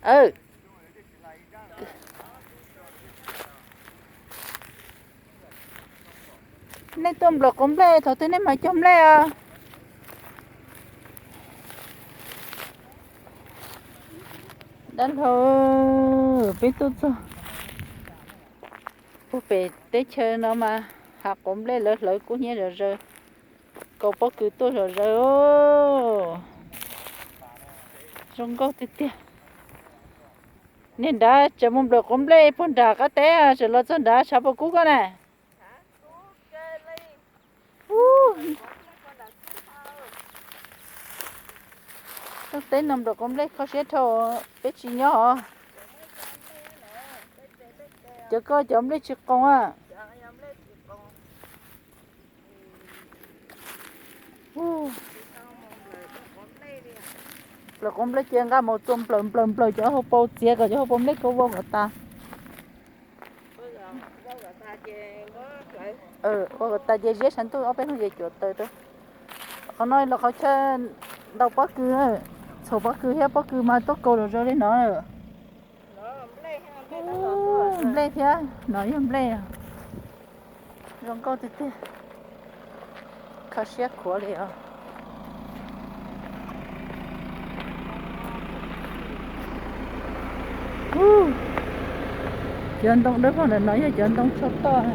Nej tuaj nplawm quav nplej, thaum twg nej mam cog nplej os? Dab laug, peb tuaj txog puag pem teb chaws no mas hav quav nplej lawv hlawv kub hnyiab zom zaws, kaus pob kws tuaj zom zaws. Zoo nkauj tiag tiag. Niag nrad tseem mus nplawm quav nplej puag nram qab teb, tseem los txog nrad tshav puas kub koj na? Teb no nplawm quav nplej kho siab dhau, peb tsis nyob os. Cov koj cov nplej tsis qoos a. Nplawm quav nplej ces nqa mus txua nplawm nplawm nplawm cov hauv paus txiav kom cov hauv paus nplej koj vau kom tas. Vau kom tas ces ziab tshav ntuj ob peb hnub ces cuam taws rau. Qhov no los qhov chaw ntaus pob kws, txhuam pob kws thiab pob kws mas tuaj kaus zom zaws li no. Nplej thiab, no yog nplej. Zoo nkauj tiag tiag, kho siab khuav li os. Cov ntoo dawb paug ntawm no yog cov ntoo tsho toj.